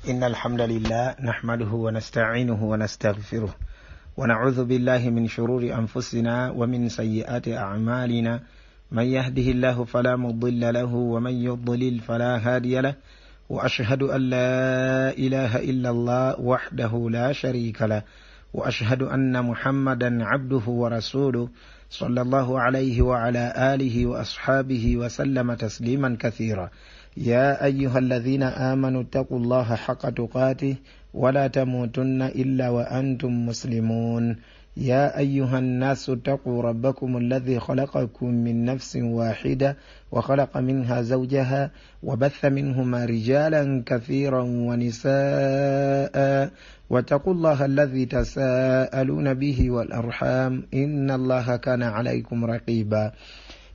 إن الحمد لله نحمده ونستعينه ونستغفره ونعوذ بالله من شرور أنفسنا ومن سيئات أعمالنا، من يهده الله فلا مضل له ومن يضلل فلا هادي له، وأشهد أن لا إله إلا الله وحده لا شريك له، وأشهد أن محمدا عبده ورسوله صلى الله عليه وعلى آله وأصحابه وسلم تسليما كثيرا. يا أيها الذين آمنوا اتقوا الله حق تقاته ولا تموتن إلا وأنتم مسلمون. يا أيها الناس اتقوا ربكم الذي خلقكم من نفس واحدة وخلق منها زوجها وبث منهما رجالا كثيرا ونساء، واتقوا الله الذي تساءلون به والأرحام إن الله كان عليكم رقيبا.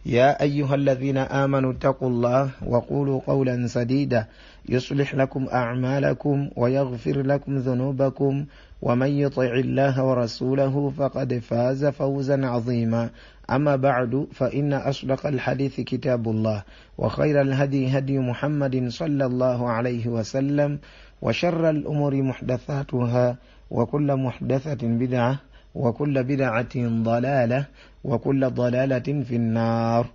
يا أيها الذين آمنوا اتقوا الله وقولوا قولا سديدا يصلح لكم أعمالكم ويغفر لكم ذنوبكم، ومن يطع الله ورسوله فقد فاز فوزا عظيما. أما بعد، فإن أصدق الحديث كتاب الله، وخير الهدي هدي محمد صلى الله عليه وسلم، وشر الأمور محدثاتها، وكل محدثة بدعة، وكل بدعة ضلالة، وكل ضلالة في النار.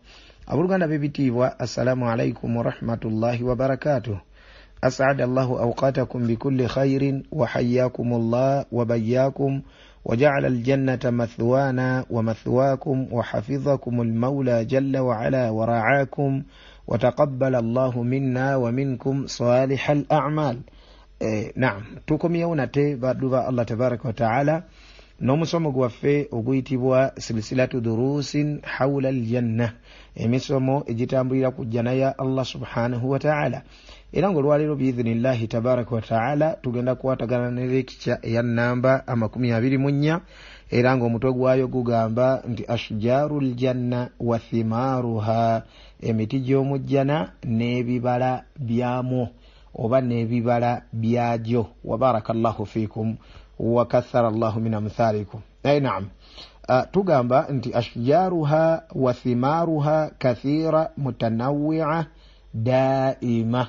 Abooluganda b'ebitiibwa, السلام عليكم ورحمة الله وبركاته. أسعد الله أوقاتكم بكل خير، وحياكم الله وبياكم، وجعل الجنة مثوانا ومثواكم، وحفظكم المولى جل وعلا ورعاكم، وتقبل الله منا ومنكم صالح الأعمال. نعم، tukomyewo nate baddu ba Allah تبارك وتعالى n'omusomo gwaffe oguyitibwa سلسلة دروس حول الجنة, emisomo egitambulira ku jjana ya Allah سبحانه وتعالى. Era ngaolwaleero بإذن الله تبارك وتعالى tugenda kukwatagana ne lecture eya namba 24, era ng'omutwe gwayo gugamba nti أشجار الجنة وثمارها, emiti gy'omu jjana n'ebibala byamwo oba n'ebibala byagyo. وبارك الله فيكم وكثر الله من أمثالكم. أي نعم, tugamba nti أشجارها وثمارها كثيرة متنوعة دائمة,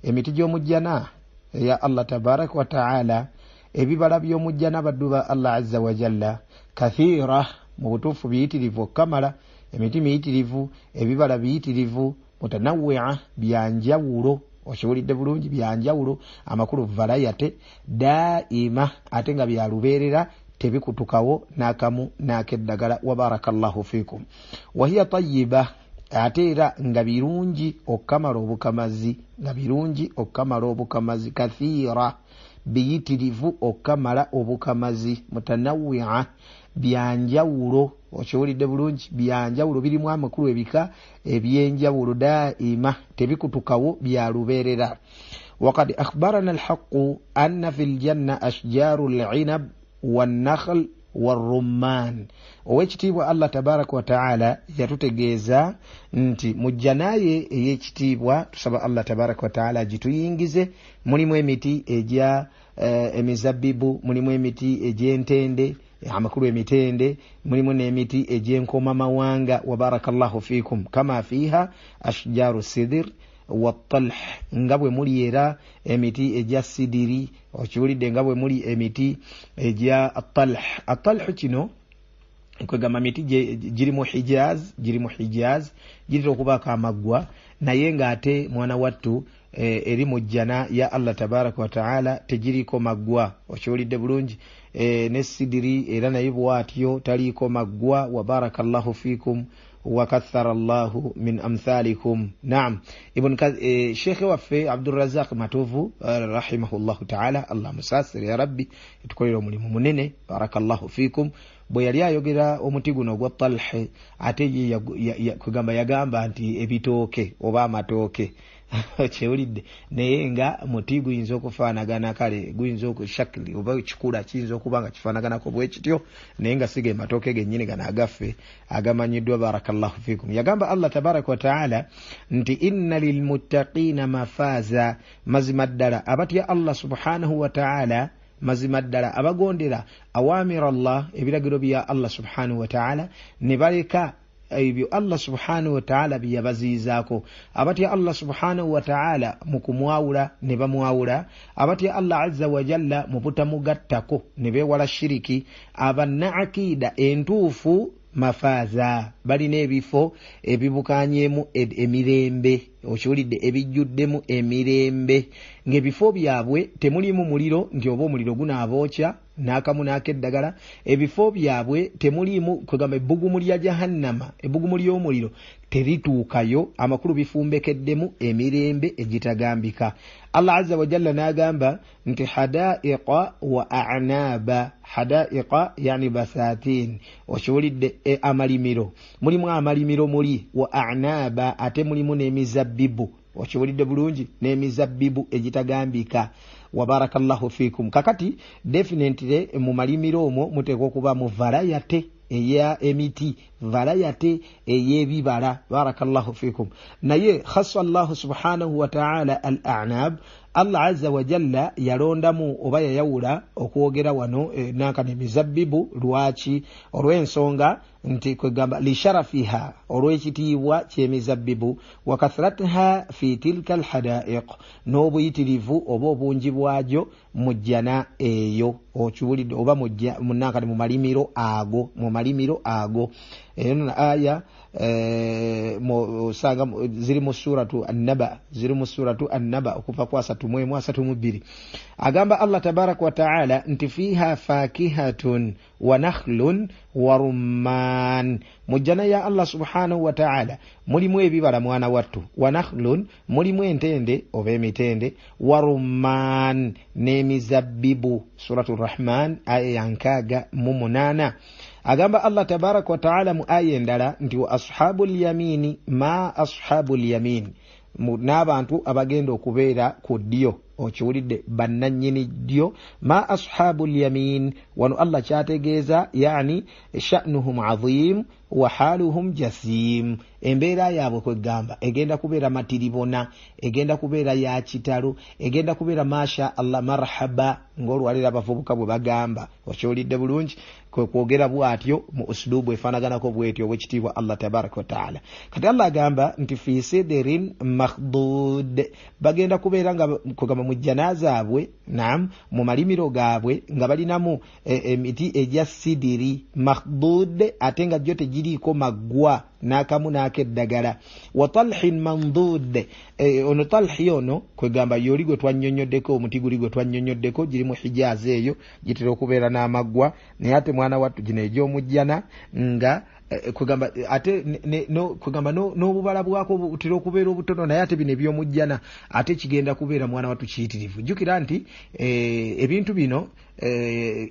emiti gy'omujjana eya Allah تبارك وتعالى, ebibala by'omujjana baddu ba Allah عز وجل, كثيرة, mu butuufu biyitirivu okukamala, emiti miyitirivu, ebibala biyitirivu, متنوعة, byanjawulo. Okiwulidde bulungi? Byanjawulo, amakulu variety, دائمة, ate nga byalubeerera, tebikutukawo n'akamu n'akeddagala. وبارك الله فيكم. وهي طيبة, ate era nga birungi okukamala obukamazi, nga birungi okukamala obukamazi, كثيرة, biyitirivu okukamala obukamazi, متنوعة, byanjawulo. Okiwulidde bulungi? Byanjawulo, birimu amakulu ebika ebyenjawulo, دائمة, tebikutukawo, byalubeerera. وقد أخبرنا الحق أن في الجنة أشجار العنب والنخل والرمان. Owekitiibwa Allah تبارك وتعالى yatutegeeza nti mu jjana ye ey'ekitiibwa, tusaba Allah تبارك وتعالى gituyingize, mulimu emiti egya emizabibu, mulimu emiti egy'entende, amakulu emitende, mulimu n'emiti egy'enkomamawanga. وبارك الله فيكم. كما فيها أشجار السدر والطلح, nga bwe muli era emiti egya sidiri. Okiwulidde? Nga bwe muli emiti egya الطلح. الطلح kino kwegamba miti giri mu Hijaz, giri mu Hijaz, girira okubaako amaggwa, naye ng'ate mwana wattu eri mu jjana ya Allah تبارك وتعالى tegiriko maggwa. Okiwulidde bulungi? Ne sidiri era naye bwatyo taliiko maggwa. وبارك الله فيكم وكثر الله من أمثالكم. نعم, ibn shekhe waffe Abdurazaq Matovu رحمه الله تعالى, Allah musaasire ya rabbi, etukolera omulimu munene, بارك الله فيكم, bwe yali ayogera omuti guno ogwa طلح, ate ye kugamba yagamba nti ebitooke oba amatooke. Kyewulidde? Naye nga muti guyinza okufaanagana, kale guyinza shakili oba kikula kiyinza okuba nga kifaanaganako bwe kityo, naye nga siga ematooke gennyini gano agaffe agamanyiddwa. بارك الله فيكم. Yagamba Allah تبارك وتعالى nti إن للمتقين مفازا, mazima ddala abatya Allah سبحانه وتعالى, mazima ddala abagondera أوامر الله, ebiragiro bya Allah سبحانه وتعالى, ne baleka Ebyo Allah subhanahu wataala bye yabaziyizaako. Abatya Allah subhanahu wataala mu kumwawula ne bamwawula, abatya Allah azza wajalla mu butamugattako ne beewala shiriki. Abanna akiida entuufu mafaaza, balina ebifo ebibukanyemu emirembe, okiwulidde, ebijjuddemu emirembe, ng'ebifo byabwe temulimu muliro nti oba omuliro gunaabookya n'akamu n'akeddagala. Ebifo byabwe temulimu kwegamba ebbugumu lya Jahannama, ebbugumu ly'omuliro terituukayo. Amakulu bifumbekeddemu emirembe egitagambika. Allah azza wajalla n'agamba nti hadaiqa wa a'naba. Hadaiqa yani basatin, okiwulidde, amalimiro, mulimu amalimiro muli, wa a'naba, ate mulimu n'emizabbibu, okiwulidde bulungi, n'emizabbibu egitagambika. Wa barakallahu fikum. Kakati definitely mu malimiro omwo muteekwa okuba mu variety eya emiti, variety ey'ebibala. Barakallahu fikum. Naye khassa Allahu subhanahu wataala al a'nab. Allah azza wajalla yalondamu oba yayawula okwogera wano nankana emizabbibu. Lwaki? Olw'ensonga nti kwegamba lisharafiha, olw'ekitiibwa ky'emizabbibu, wa kathratiha fi tilka alhadaiq, n'obuyitirivu oba obungi bwagyo mu jjana eyo, okiwulidde, oba munankani mu malimiro ago, mu malimiro ago. Eno aya osanga ziri mu Suratu Annaba, ziri mu Suratu Annaba okuva ku 31, 32. Agamba Allah tabaraka wataala nti fiha fakihatun wa nakhlun wa rumman. Mu jjana ya Allah subhanahu wataala mulimu ebibala, mwana wattu, wa nakhlun, mulimu entende oba emitende, wa rumman, n'emizabbibu. Suratu Rahman aya ya 68. Agamba Allah tabaraka wataala mu aya endala nti wa ashabu lyamini ma ashabu lyamin, n'abantu abagenda okubeera ku ddyo, okiwulidde, bannannyini ddyo. Ma ashabu lyamin, wano Allah kyategeeza yani sha'nuhum azim wa haluhum jasim, embeera yaabwe kwegamba egenda kubeera matiribona, egenda kubeera ya kitalo, egenda kubeera masha Allah, marhaba, ng'olwaliro abavubuka bwe bagamba, okiwulidde bulungi, kwe kwogera bw'atyo mu usulubu efaanaganako bwetyo. Obwekitiibwa Allah tabaraka wataala. Kati Allah agamba nti fi sidirin makhdud, bagenda kubeera nga kwegamba mu jjana zaabwe, nam mu malimiro gaabwe nga balinamu emiti egya sidiri makhdud, ate nga gyo tegiriiko maggwa n'akamu n'akeddagala, wa talhin mandud. Ono talhi ono kwegamba yoli gwe twannyonnyoddeko, omuti guli gwe twannyonnyoddeko, giri mu Hijaazi eyo, gitera okubeera n'amaggwa. Naye ate mwana wattu gino egy'omujjana nga kwegamba ate kwegamba n'obubala bwako butera okubeera obutono, naye ate bino eby'omujjana ate kigenda kubeera, mwana wattu, kiyitirivu. Jjukira nti ebintu bino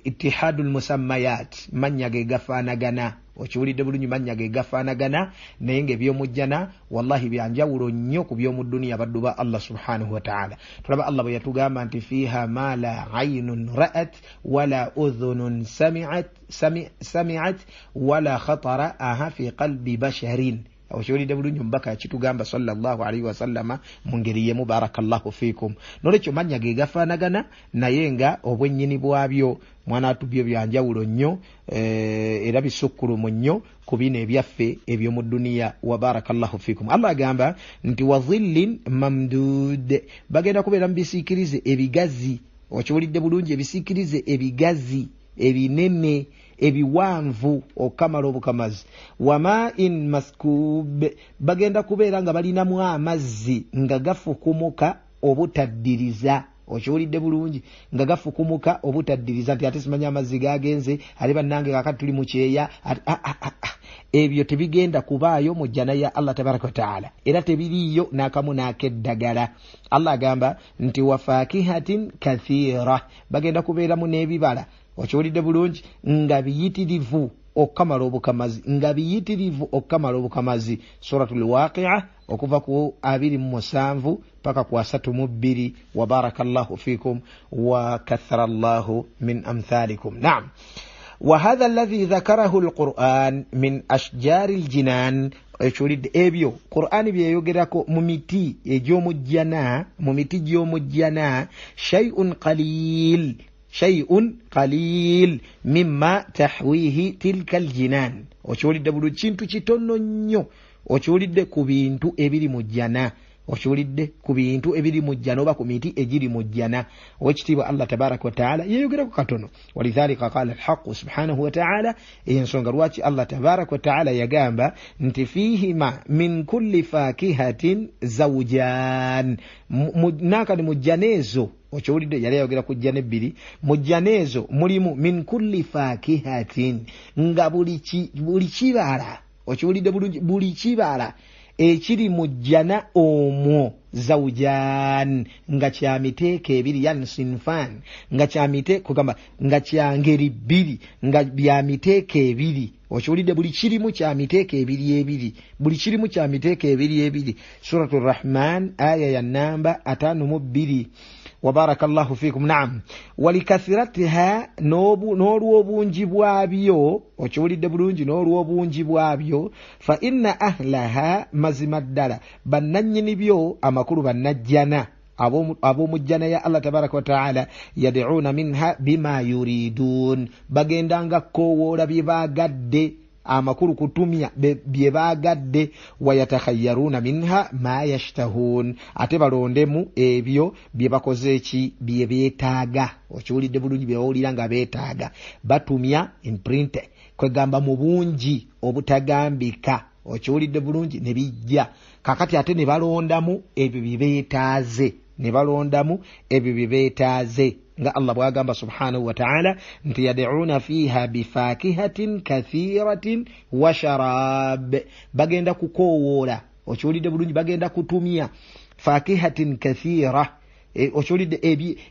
ittihadu lmusammayat, mannya ge gafaanagana, okiwulidde bulungi, mannya ge gafaanagana, naye ngaebyomujjana wallahi byanjawulo nnyo ku byomu dduniya. Baddu ba Allah subhanahu wataala, tulaba Allah bwe yatugamba nti fiha ma la ainun ra'at wala udhunun sami'at wala khatara aha fi qalbi basharin, okiwulidde bulungi, omubaka yakitugamba sallallahu alaihi wasallama mu ngeri yemu. Barakallahu fikum. Nolwekyo mannya ge gafaanagana, naye nga obwennyini bwabyo, mwana atubyo, byanjawulo nnyo, era bisukkulumu nnyo ku bino ebyaffe ebyomu dduniya. Wa barakallahu fikum. Allah agamba nti wa dhillin mamdud, bagenda kubeera mu bisiikirize ebigazi, okiwulidde bulungi, ebisiikirize ebigazi ebinene ebiwanvu okukamala obukamazi. Wamain maskub, bagenda kubeera nga balinamu amazzi nga gafukumuka obutaddiriza, okiwulidde bulungi, nga gafukumuka obutaddiriza, nti ate simanyi amazzi gagenze ali, bannange kakati tuli mukyeya. Ebyo tebigenda kubaayo mu jjana ya Allah tabaraka wataala, era tebiriiyo n'akamu n'akeddagala. Allah agamba nti wafakihatin kathira, bagenda kubeeramu n'ebibala, okiwulidde bulungi, nga biyitirivu okukamala obukamazi, nga biyitirivu okukamala obukamazi. Suratul Waqia okuva ku 27 paka ku 32. Wa barakallahu fikum wa kathara llahu min amthalikum. Naam, وهذا الذي ذكره القرآن من أشجار الجنان, ekiwulidde, ebyo Qur'ani byeyogerako mu miti egy'omujjana, mu miti gy'omujjana, shay'un qalil. Shay'un qalil mimma tahwihi tilka aljinan. Okiwulidde bulungi, kintu kitono nnyo okiwulidde ku bintu ebiri mu jjana, okiwulidde ku bintu ebiri mu jjana oba ku miti egiri mu jjana. Owekitiibwa Allah tabaraka wataala yeyogerako katono. Walidhalika qala alhaqu subhanahu wataala, ensonga lwaki Allah tabaraka wataala yagamba nti fihima min kulli fakihatin zawjan, nankani mu jjana ezo, okiwulidde yali ayogera ku jjana ebbiri, mu jjana ezo mulimu min kulli fakihatin, nga buli kibala, okiwulidde bulungi, buli kibala ekiri mu jjana omwo zawjan, nga kya miteeko ebiri, yani sinfan, nga kya miteeko, kugamba nga kya ngeri bbiri, nga bya miteeko ebiri. Okiwulidde buli kirimu kya miteeko ebiri ebiri, buli kirimu kya miteeko ebiri ebiri. Suratu Rahman aya ya namba 52. Wabarakallahu fikum. Naam, walikathiratiha, n'olw'obungi bwabyo, okiwulidde bulungi, n'olw'obungi bwabyo, fa inna ahlaha, mazima ddala bannannyini byo, amakulu bannajjana ab'omujjana ya Allah tabaraka wataala, yad'uuna minha bima yuridun, bagendanga kkoowoola bye baagadde, amakulu kutumya bye baagadde, wayatakhayyaruuna minha ma yashtahun, ate balondemu ebyo bye bakoze eki bye beetaaga. Okiwulidde bulungi, bye bawulira nga beetaaga, batumya imprint, kwegamba mu bungi obutagambika. Okiwulidde bulungi, ne bijja kakati ate ne balondamu ebyo bye beetaaze, ne balondamu ebyo bye beetaaze, nga Allah bw'agamba subhanahu wa ta'ala nti yad'uuna fiiha bifakihatin kathiratin wa sharab, bagenda kukoowoola. Okiwulidde bulungi, bagenda kutumya fakihatin kathira, okiwulidde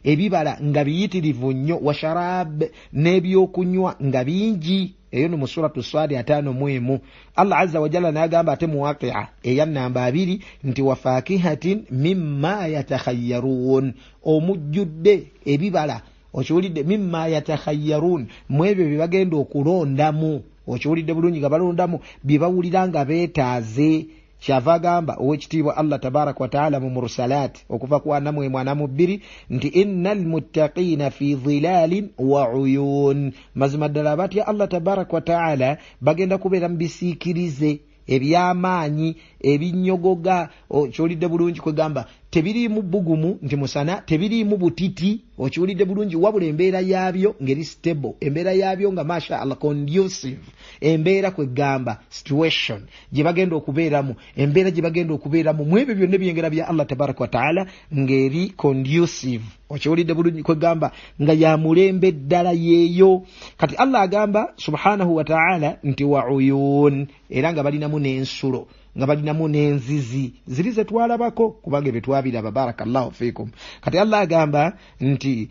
ebibala nga biyitirivu nnyo, wa sharab, n'ebyokunywa nga bingi. Eyo no mu suratu Swadi 51. Allah azza wa jalla n'agamba ate mu Waqia eya namba 2 nti wa fakihatin mimma yatakhayyarun, omujjudde ebibala, okiwulidde, mimma yatakhayyarun, mu ebyo bye bagenda okulondamu. Okiwulidde bulungi, nga balondamu bye bawulira nga beetaaze. Kyava agamba owekitiibwa Allah tabaraka wataala mu Mursalat okuva ku 41 nti innal muttaqina fi dhilalin wa uyun, mazima ddala abatya Allah tabaraka wataala bagenda kubeera mu bisiikirize ebyamaanyi ebinyogoga. Okiwulidde bulungi, kwegamba tebiriimu bugumu nti musana, tebiriimu butiti, okiwulidde bulungi, wabula embeera yaabyo ngeri stable, embeera yaabyo nga masha Allah conducive, embeera kwegamba situation gye bagenda okubeeramu, embeera gye bagenda okubeeramu mu ebyo byonna ebyengera bya Allah tabaraka wataala ngeri conducive. Okiwulidde bulungi, kwegamba nga ya mulembe ddala yeeyo. Kati Allah agamba subhanahu wataala nti wa uyun, era nga balinamu n'ensulo, nga balinamu n'enzizi ziri ze twalabako, kubanga ebyo twabiraba. Barakallahu fikum. Kati Allah agamba nti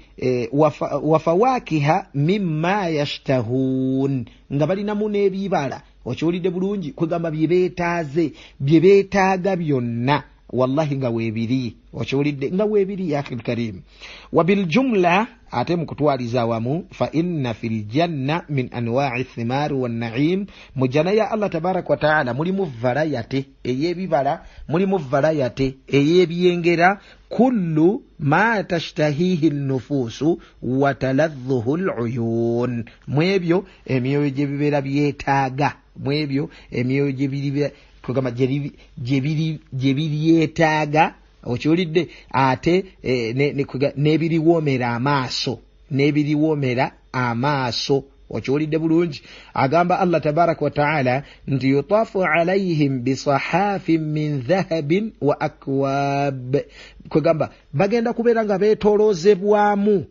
wafawakiha mimma yashtahun, nga balinamu n'ebibala. Okiwulidde bulungi, kwegamba bye beetaaze, bye beetaaga byonna, wallahi nga weebiri. Okiwulidde nga weebiri ya akhil karim. Wabiljumla, ate mu kutwaliza awamu, fa inna fil janna min anwa'i thimari wan na'im, mu jjana ya Allah tabaraka wa taala mulimu varayate ey'ebibala, mulimu varayate ey'ebyengera, kullu ma tashtahihi nnufuusu wa taladhuhu luyun, mu ebyo emyoyo gye bibeera byetaaga, mu ebyo emyoyo gye biryetaaga. Okiwulidde, ate n'ebiriwoomera amaaso, n'ebiriwoomera amaaso. Okiwulidde bulungi, agamba Allah tabaraka wataala nti yutafu alaihim bisahafin min dhahabin wa akwab, kwegamba bagenda kubeera nga beetooloozebwamu,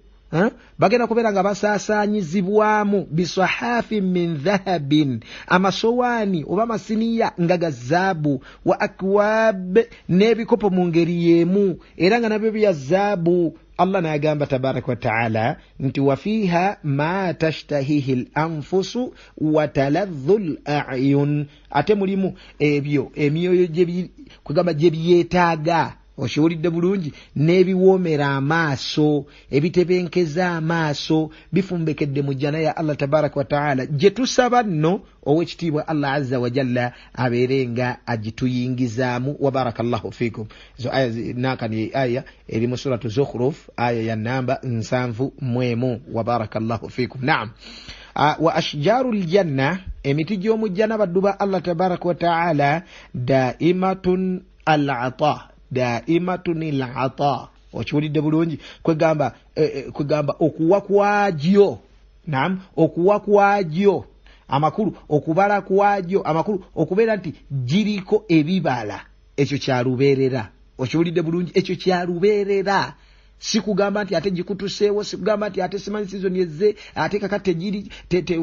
bagenda kubeera nga basaasaanyizibwamu bisahafin min dhahabin, amasowaani oba amasiniya nga ga zaabu, wa akwab, n'ebikopo mu ngeri y'emu era nga nabyo bya zaabu. Allah n'agamba tabaraka wataala nti wafiiha ma tashtahihi l anfusu wa taladhu l ayun, ate mulimu ebyo emyoyo kwegamba gye byetaaga. Okiwulidde bulungi? N'ebiwoomera amaaso, ebitebenkeza amaaso, bifumbekedde mu jjana ya Allah tabaraka wataala, gye tusaba nno owekitiibwa Allah azza wajalla abeere nga agituyingizaamu. Wabaraka llahu fikum. Ezo aya nakani aya eri mu suratu Zukhruf, aya ya namba 71. Wabaraka llahu fikum. Naam, wa ashjaru ljanna, emiti gy'omujjana, baddu ba Allah tabaraka wataala, daimatun al ata, daimatun al ata. Okiwulidde bulungi? Kwegamba kwegamba okuwa kwagyo, nam, okuwa kwagyo, amakulu okubala kwagyo, amakulu okubeera nti giriko ebibala, ekyo kyalubeerera. Okiwulidde bulungi? Ekyo kyalubeerera. Si kugamba nti ate gikutuseewo, si kugamba nti ate simanyi sizoni ezze, ate kaka tegiri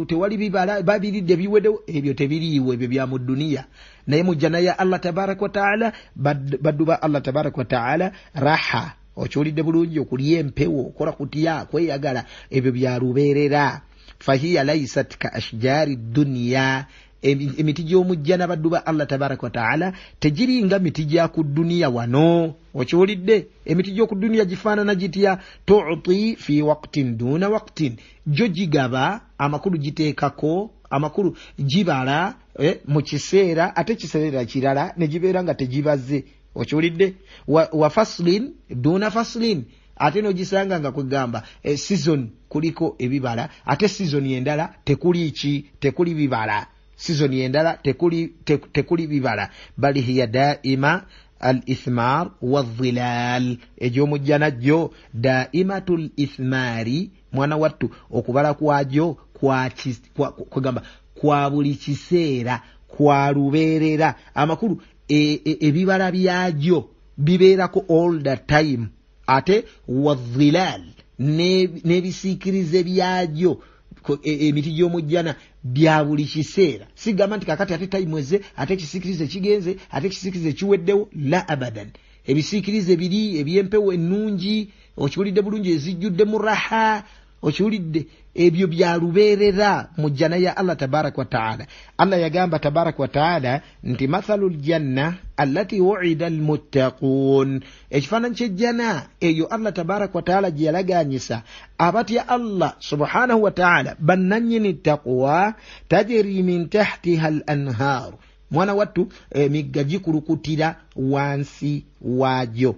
tewali bibala, babiridde biweddewo. Ebyo tebiriiwo, ebyo bya mu dduniya. Naye mu jjana ya Allah tabaraka wataala, baddu ba Allah tabaraka wataala, raha, okiwulidde bulungi, okulya empewo, okola kutya, kweyagala, ebyo byalubeerera. Fahiya laisat ka ashjaari dduniya, emiti gy'omujjana, baddu ba Allah tabaraka wataala, tegiringa miti gya ku dduniya wano. Okiwulidde? Emiti gy'oku dduniya gifaanana gitya? Tuti fi waqtin duna waqtin, gyo gigaba, amakulu giteekako, amakulu gibala mu kiseera, ate kiseera kirala ne gibeera nga tegibaze. Okiwulidde? Wa faslin duna faslin, ate nogisanga nga kwegamba season kuliko ebibala, ate season endala tekuli ki? Tekuli bibala. Season endala tekuli bibala. Bal hiya daima al ithmar wadhilal, egy'omujjana gyo daimatu l ithmaari, mwana wattu, okubala kwagyo kwegamba kwa buli kiseera, kwa lubeerera. Amakulu ebibala byagyo bibeerako all the time, ate wadhilal, n'ebisiikirize byagyo, emiti gy'omujjana bya buli kiseera. Sigamba nti kakati ate time eze, ate ekisiikirize kigenze, ate ekisiikirize kiweddewo. La, abadan. Ebisiikirize biri ebyempewo ennungi, okiwulidde bulungi, ezijjudde mu raha, okiwulidde, ebyo byalubeerera mu jjana ya Allah tabaraka wataala. Allah yagamba tabaraka wataala nti mathalu ljanna allati wuida almuttaqun, ekifaananyi kyejjana eyo Allah tabaraka wataala gye yalaganyisa abatya Allah subhanahu wataala, bannanyini taqwa, tajri min tahtiha al anhaaru, mwana wattu, emigga gikulukutira wansi waagyo,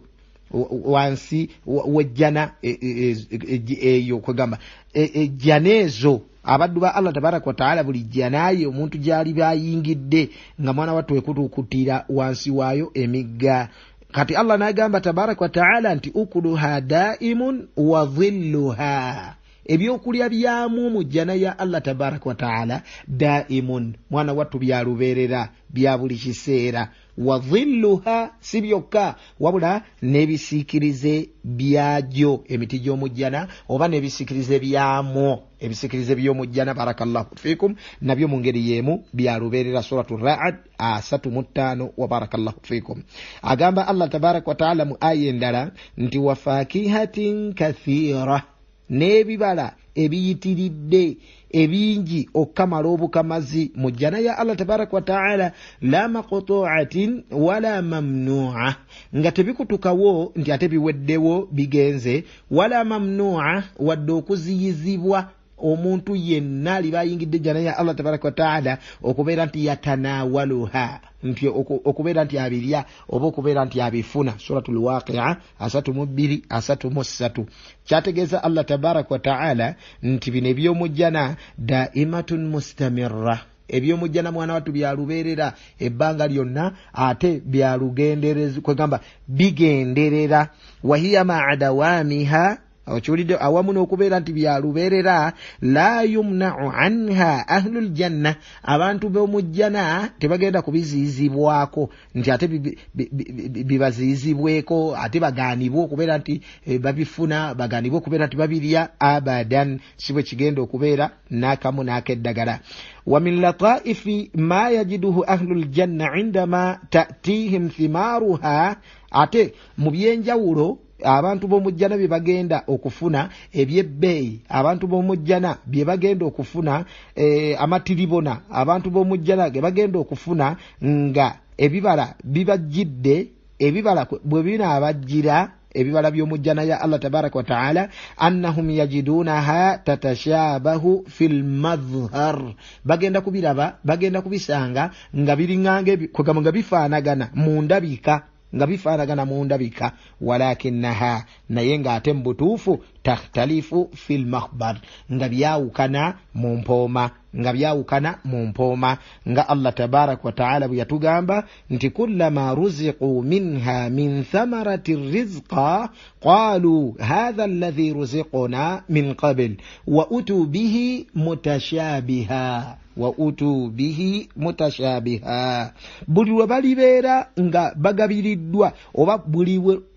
wansi wejjana eyo. Kwegamba ejjana ezo, abaddu ba Allah tabaraka wataala, buli jjanaye omuntu gyali bayingidde nga mwana wattu ekutukutira wansi waayo emigga. Kati Allah nagamba tabaraka wataala nti ukuluha daimun wa dhilluha, ebyokulya byamu mu jjana ya Allah tabaraka wataala daimun, mwana wattu, byalubeerera, bya buli kiseera, wa dhilluha, si byokka wabula n'ebisiikirize byagyo, emiti gy'omujjana oba n'ebisiikirize byamwo, ebisiikirize by'omujjana, barakallahu fikum, nabyo mu ngeri y'emu byalubeerera. Suratu Raad 35. Wa barakallahu fikum. Agamba Allah tabaraka wataala mu aya endala nti wa fakihatin kathira, n'ebibala ebiyitiridde ebingi okukamala obukamazi mu jjana ya Allah tabaraka wataala, la maqtuatin wala mamnua, nga tebikutukawo nti ate biweddewo bigenze, wala mamnua, wadde okuziyizibwa omuntu yenna aliba ayingidde ejjana ya Allah tabaraka wataala okubeera nti yatanawaluha, nti okubeera nti abirya oba okubeera nti abifuna. Suratu Lwaqia 32 33. Kyategeeza Allah tabaraka wataala nti bino ebyomujjana daimatun mustamirra, ebyomujjana, mwana wattu, byalubeerera ebbanga lyonna, ate byalugenderezi, kwegamba bigenderera. Wahiya maa dawamiha, okiwulidde, awamu n'okubeera nti byalubeerera, la yumnau anha ahlu ljanna, abantu b'omujjana tebagenda kubiziyizibwako nti ate bibaziyizibweko, ate bagaanibwe okubeera nti babifuna, bagaanibwe okubeera nti babirya. Abadan, si bwe kigenda okubeera n'akamu n'akeddagala. Wa min lataifi ma yajiduhu ahlu ljanna indama tatihim thimaaruha, ate mu byenjawulo abantu b'omujjana bye bagenda okufuna ebyebbeeyi, abantu b'omujjana bye bagenda okufuna amatiribona, abantu b'omujjana ge bagenda okufuna nga ebibala bibajjidde. Ebibala bwe binaabajjira, ebibala by'omujjana ya Allah tabaraka wa taala, annahum yajidunaha tatashabahu fi lmadhhar, bagenda kubiraba, bagenda kubisanga nga biringanga, kwegamba nga bifaanagana mu ndabika, nga bifaanagana mu ndabika, walakinnaha, naye ng'ate mu butuufu takhtalifu fi lmakhbar, nga byawukana mu mpooma, nga byawukana mu mpooma, nga Allah tabaraka wa taala bwe yatugamba nti kullama ruziqu minha min thamarati rizqa qalu hatha alladhi ruziquna min qabl wa utu bihi mutashabiha, wa utu bihi mutashabiha. Buli lwe balibeera nga bagabiriddwa, oba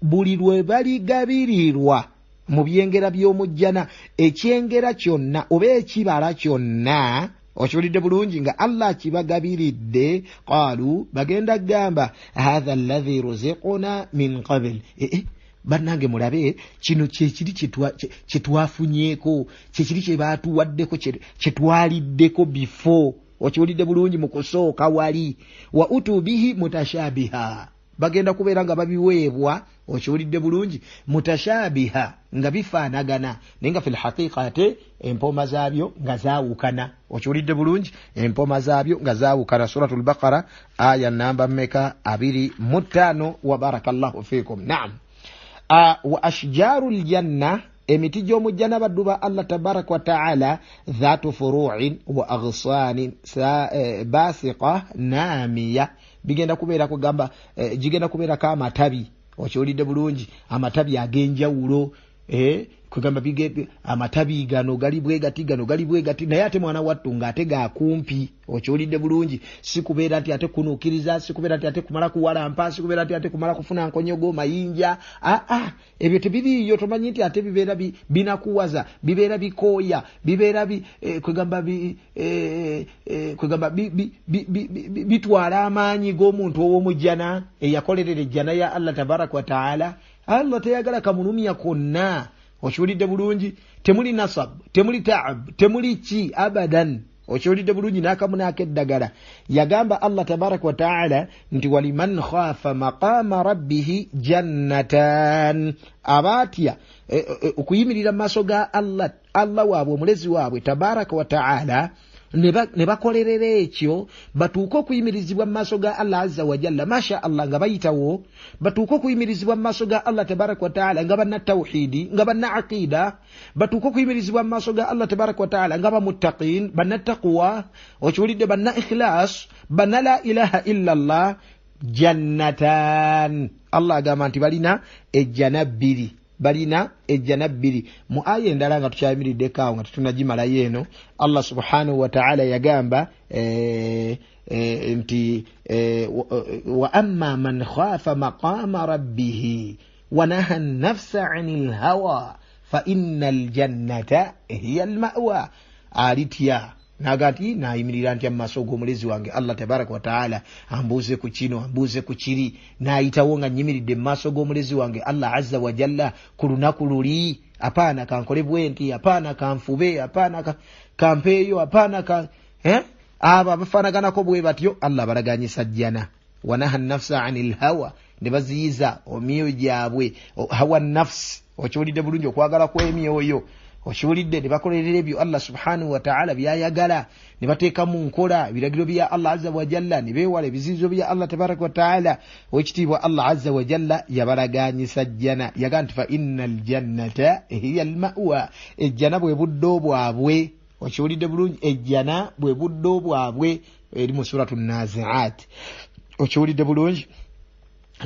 buli lwe baligabirirwa mu byengera by'omujjana, ekyengera kyonna oba ekibala kyonna, okiwulidde bulungi, nga Allah kibagabiridde, qalu, bagenda kugamba hatha alladhi ruziquna min qabl, bannange mulabe kino kyekiri kyetwafunyeeko, kyekiri kyebatuwaddeko, kyetwaliddeko before, okiwulidde bulungi, mu kusooka wali, wa utu bihi mutashabiha, bagenda kubeera nga babiweebwa, okiwulidde bulungi, mutashabiha, nga bifaanagana, naye nga fil haqiqa ate empooma zaabyo nga zaawukana, okiwulidde bulungi, empooma zaabyo nga zaawukana. Suratul Baqara aya namba mmeka? 25. Wa barakallahu fikum. Naam. Wa ashjaru ljanna, emiti gy'omujjana baddu ba Allah tabaraka wa taala, dhatu furuin wa aghsanin basiqa namiya, bigenda kubeera kugamba gigenda kubeerako amatabi, okiwulidde bulungi, amatabi ag'enjawulo, kugamba amatabi gano gali bwe gati, gano gali bwe gati, naye ate mwana wattu ng'ate gakumpi, okiwulidde bulungi, si kubeera nti ate kunuukiriza, si kubeera nti ate kumala kuwalampa, si kubeera nti ate kumala kufuna nkonyogo mayinja, aa ebyo tebiriiyo, tomanyi nti ate bibeera binakuwaza, bibeera bikooya, bibeera kwegamba kwegamba bitwala amaanyi g'omuntu ow'omujjana eyakolerera ejjana ya Allah tabaraka wa taala. Allah teyagala kamulumya konna, okiwulidde bulungi, temuli nasab, temuli taab, temuli ki abadan, okiwulidde bulungi, n'akamu n'akeddagala. Yagamba Allah tabaraka wa taala nti waliman khafa maqama rabbihi jannatan, abaatya okuyimirira mu maaso ga Allah, Allah waabwe omulezi waabwe tabaraka wa taala, ne bakolerera ekyo, batuuke okuyimirizibwa mu maaso ga Allah azza wa jalla, masha Allah nga bayitawo, batuuke okuyimirizibwa mu maaso ga Allah tabaraka wa taala nga banna tawhidi, nga banna aqida, batuuke okuyimirizibwa mu maaso ga Allah tabaraka wa taala nga bamuttaqin, banna taqwa, okiwulidde, banna ikhlas, banna la ilaha illa Allah, jannatan. Allah agamba nti balina ejjana bbiri, balina ejjana bbiri. Mu aya endala nga tukyayimiriddeko awo nga tetunnagimalayo eno, Allah subhanahu wa taala yagamba nti wa amma man khafa maqama rabbihi wa naha nafsa anil hawa fa inna aljannata hiya almawa. Alitya naga nti nayimirira ntya mu maaso g'omulezi wange Allah tabaraka wa taala, ambuuze ku kino, ambuuze ku kiri, naayitawo nga nnyimiridde mu maaso g'omulezi wange Allah azza wa jalla ku lunaku luli, apaana kankole bwe nti, apaana kanfube, apaana kampeeyo, apaana ka abo abafaanaganako bwe batyo Allah abalaganyisa jjana. Wanaha nafsa anil hawa, ne baziyiza emyoyo gyabwe, hawa nafsi, okiwulidde bulungi, okwagala kw'emyoyo, okiwulidde, ne bakolerera ebyo Allah subhanahu wa taala byayagala, ne bateeka mu nkola ebiragiro bya Allah azza wa jalla, ne beewala ebiziyizo bya Allah tabaraka wa taala. Owekitiibwa Allah azza wa jalla yabalaganyisa jjana, yagamba nti fa inna aljannata hiya almawa, ejjana bwe buddo bwabwe, okiwulidde bulungi, ejjana bwe buddo bwabwe, eri mu suratu Naziat, okiwulidde bulungi.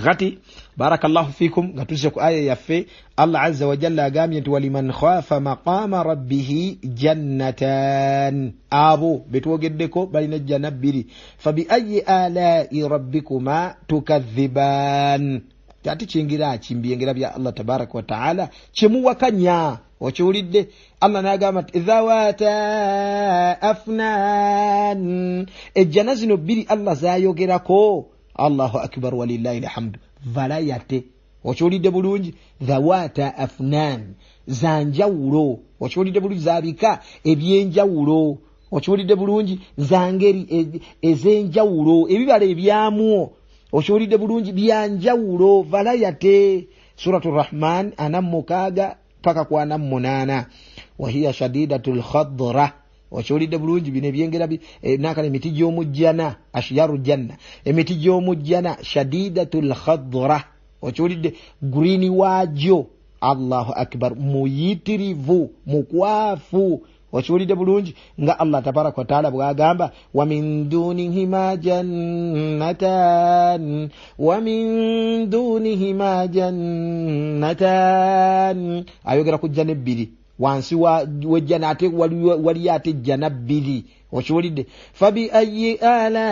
Kati barakallahu fikum, nga tuzze ku aya yaffe, Allah azza wa jalla agambye nti waliman khafa maqama rabbihi jannatan, abo betwogeddeko balina ejjana bbiri, fabi ayi alai rabbikuma tukadhiban, ate kyengera ki mbyengera bya Allah tabaraka wa taala kyemuwakanya, okiwulidde. Allah n'agamba nti dhawata afnan, ejjana zino bbiri Allah zayogerako, Allahu akbar walillahi alhamdu, valayate, okiwulidde bulungi, dhawata afnan, zanjawulo, okiwulidde bulungi, zabika ebyenjawulo, okiwulidde bulungi, zangeri ez'enjawulo, ebibala ebyamwo, Okiwulidde bulungi, byanjawulo valayate. Suratu Rahman 46 paka ku 48. Wahiya shadidatu lkhadra. Okiwulidde bulungi, bino ebyengera nakala emiti gy'omujjana, ashyaru janna, emiti gy'omujjana shadidatu lkhadra. Okiwulidde, green waagyo, Allahu akbar, muyitirivu, mukwafu. Okiwulidde bulungi, nga Allah tabaraka wataala bwagamba wamin dunihima jannatan, wamin dunihima jannatan. Ayogera ku jjana ebbiri, wansi wejjana ate waliyo ate ejjana bbiri. Okiwulidde, fabi ayi alai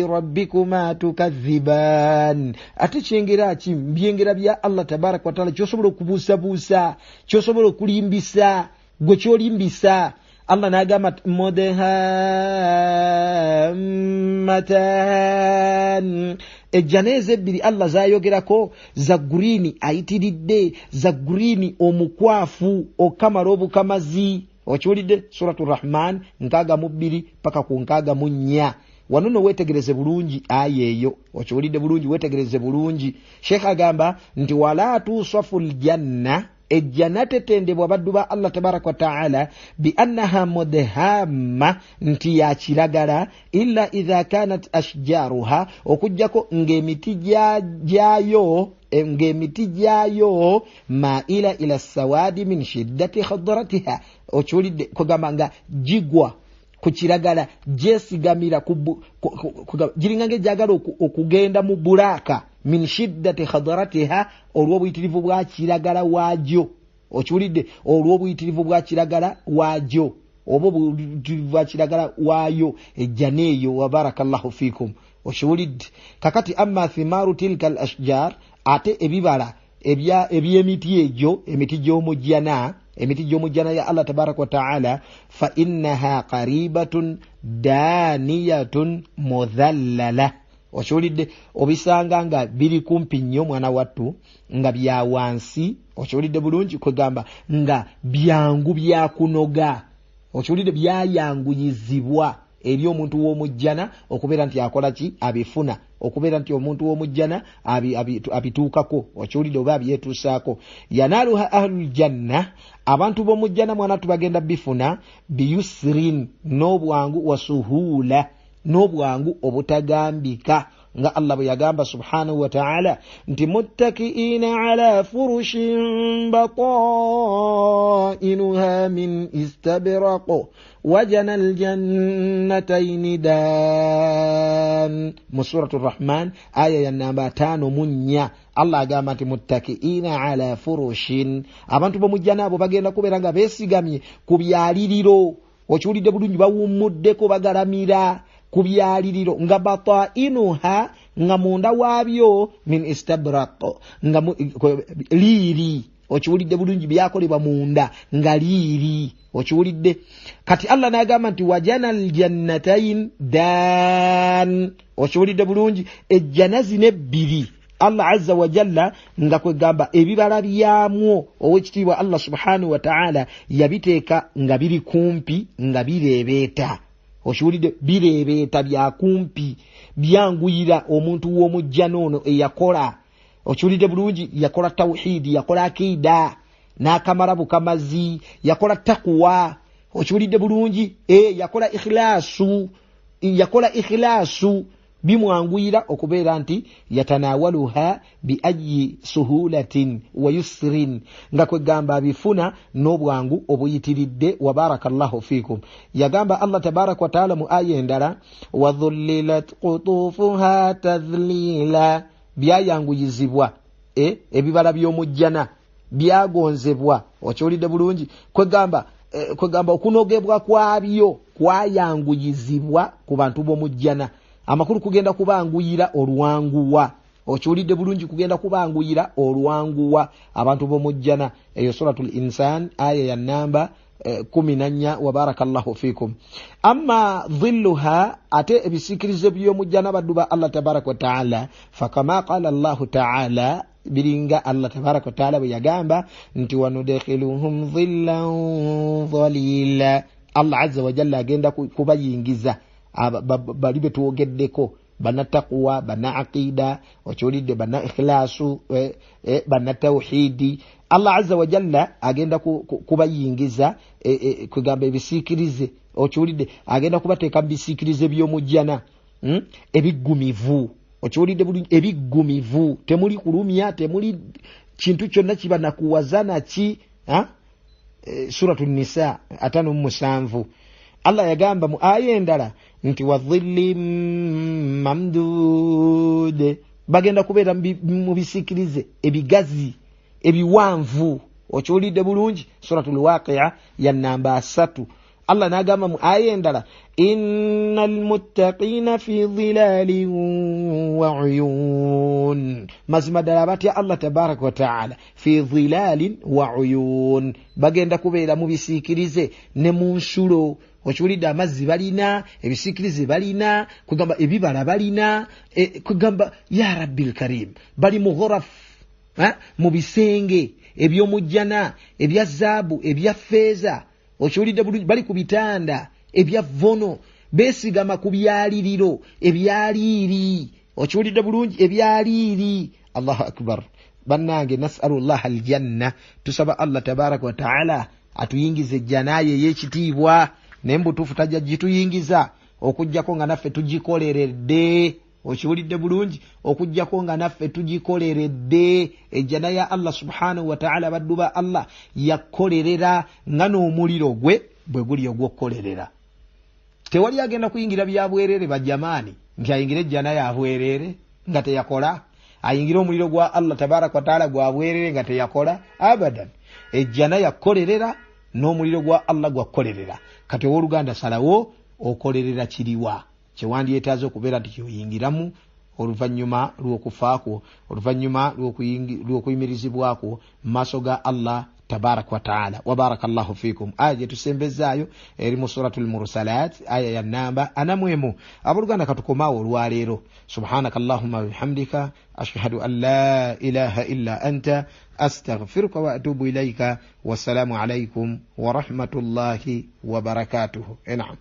rabbikuma tukadhiban. Ate kyengera ki? Byengera bya Allah tabaraka wataala kyosobola okubuusabuusa, kyosobola okulimbisa, gwe kyolimbisa. Allah n'agamba mudhammatan. Ejjana ezo ebbiri Allah zayogerako za gurini ayitiridde, za gurini omukwafu okamala obukamazi. Okiwulidde, Suratu Rahman 62 paka ku 64. Wano no wetegereze bulungi aya eyo. Okiwulidde bulungi, wetegereze bulungi. Sheekh agamba nti wala tusafu ljanna, ejjana tetendebwa baddu ba Allah tabaraka wataala bi annaha mudhamma, nti ya kiragala, illa idha kanat ashjaruha, okugjako ng'emiti gyayo, ng'emiti gyayo maila ila sawadi min shiddati khadratiha. Okiwulidde, kugamba nga gigwa ku kiragala, gyesigamira, giringa ngaejagala okugenda mu bulaaka, min shiddati khadratiha, olw'obuyitirivu bwa kiragala waagyo. Okiwulidde, olw'obuyitirivu bwa kiragala waagyo, oba obuyitirivu bwa kiragala waayo ejjana eyo. Wabarakallahu fikum. Okiwulidde, kakati amma thimaru tilka al ashjar, ate ebibala ebyemiti egyo, emiti gy'omujjana, emiti gy'omujjana ya Allah tabaraka wataala, fa innaha qaribatun daniyatun mudhallala. Okiwulidde, obisanga nga biri kumpi nnyo mwana wattu, nga bya wansi. Okiwulidde bulungi, kwegamba nga byangu byakunoga. Okiwulidde, byayanguyizibwa eri omuntu w'omujjana okubeera nti akola ki, abifuna, okubeera nti omuntu w'omujjana abituukako. Okiwulidde, oba abyetuusaako. Yanaluha ahlul janna, abantu b'omujjana mwana tubagenda bifuna biyusrin, n'obwangu, wasuhuula, n'obwangu obutagambika, nga Allah bwe yagamba subhanahu wa taala nti muttakiina ala furushin batainuha min istabraq wajana aljannataini dan. Mu Suratu Rahman aya ya namba 54, Allah agamba nti muttakiina ala furushin, abantu b'omujjana abo bagenda kubeera nga beesigamye ku byaliriro. Okiwulidde bulungi, bawummuddeko, bagalamira ku byaliriro, nga batainuha, nga munda waabyo min istabraq, nga liiri. Okiwulidde bulungi, byakolebwa munda nga liiri. Okiwulidde, kati Allah n'agamba nti wajana aljannatain dan. Okiwulidde bulungi, ejjana zino ebbiri Allah azza wajalla nga kwegamba ebibala byamwo owekitiibwa Allah subhanahu wataala yabiteeka nga biri kumpi, nga bireebeeta. Okiwulidde, bireebeeta, byakumpi, byanguyira omuntu w'omujjana ono eyakola. Okiwulidde bulungi, yakola tawhidi, yakola akida n'akamala bukamazi, yakola takuwa. Okiwulidde bulungi, yakola ikhlaasu, yakola ikhlaasu, bimwanguyira okubeera nti yatanawaluha bi ayi suhulatin wa yusrin, nga kwegamba abifuna n'obwangu obuyitiridde. Wabarakallahu fikum. Yagamba Allah tabaraka wataala mu aya endala wadhullilat qutufuha tadhlila, byayanguyizibwa ebibala by'omujjana byagonzebwa. Okiwulidde bulungi, kwegamba kwegamba okunogebwa kwabyo kwayanguyizibwa ku bantu b'omujjana. Amakulu kugenda kubanguyira olwanguwa. Okiwulidde bulungi, kugenda kubanguyira olwanguwa abantu b'omujjana. Eyo Suratul Insan aya ya namba 14. Wabarakallahu fikum. Amma dhilluha, ate ebisiikirize by'omujjana baddu ba Allah tabaraka wataala, fakama qala Allahu taala, biringa Allah tabaraka wataala bwe yagamba nti wanudkhiluhum dhillan dhalila. Allah azza wajalla agenda kubayingiza bali betwogeddeko. Bannatakuwa, banna aqida, okiwulidde, banna ikhlaasu, banna tawhidi. Allah azza wajalla agenda kubayingiza kugamba ebisiikirize, okiwulidde, agenda kubateeka mu bisiikirize by'omujjana, ebiggumivu, okiwulidde bulungi, ebiggumivu, temuli kulumya, temuli kintu kyonna kiba nakuwaza naki. Suratu Nisa 57, Allah yagamba mu aya endala nti wadhilli mamdud, bagenda kubeera mu bisiikirize ebigazi ebiwanvu, okiwulidde bulungi. Suratul Waqi'a ya namba 3, Allah n'agamba mu aya endala innal muttaqina fi dhilalin wa uyun, mazima ddala abatya Allah tabaraka wa taala fi dhilalin wa uyun, bagenda kubeera mu bisiikirize ne mu nsulo, okiwulidde, amazzi balina, ebisiikirize balina, kugamba ebibala balina, kugamba ya rabbil karim, bali mu ghoraf, mu bisenge eby'omujjana ebya zaabu, ebya feeza, okiwulidde bulungi, bali ku bitanda ebya vono, beesigama ku byaliriro ebyaliiri, okiwulidde bulungi, ebyaliiri. Allahu akbar. Bannange, nasalullah aljanna, tusaba Allah tabaraka wataala atuyingize ejjanaye ey'ekitiibwa, naye mubutuufu tajja gituyingiza okugjako nga naffe tugikoleredde, okiwulidde bulungi, okugjako nga naffe tugikoleredde. Ejjana ya Allah subhanahu wataala, baddu ba Allah, yakolerera nga n'omuliro gwe bwe guli ogw'okukolerera. Tewali agenda kuyingira byabwerere bajamaani nti ayingire ejjana yabwerere nga teyakola, ayingire omuliro gwa Allah tabaraka wataala gwabwerere nga teyakola, abadan. Ejjana yakolerera n'omuliro gwa Allah gwakukolerera. Kati owooluganda, salawo okolerera kiriwa kyewandyetaaze okubeera nti kyoyingiramu oluvannyuma lw'okufaakwo, oluvannyuma lw'okuyimirizibwakwo mu maaso ga Allah tabaraka wataala. Wabaraka llahu fikum. Aya gyetusembezaayo eri mu suratu lmursalat, aya ya namba 41. Abooluganda, katukomaawo olwaleero. Subhanaka allahumma wabihamdika, ashhadu an la ilaha illa anta, astaghfiruka wa atubu ilaika. Wassalamu alaikum warahmatullahi wabarakatuhu. Enam.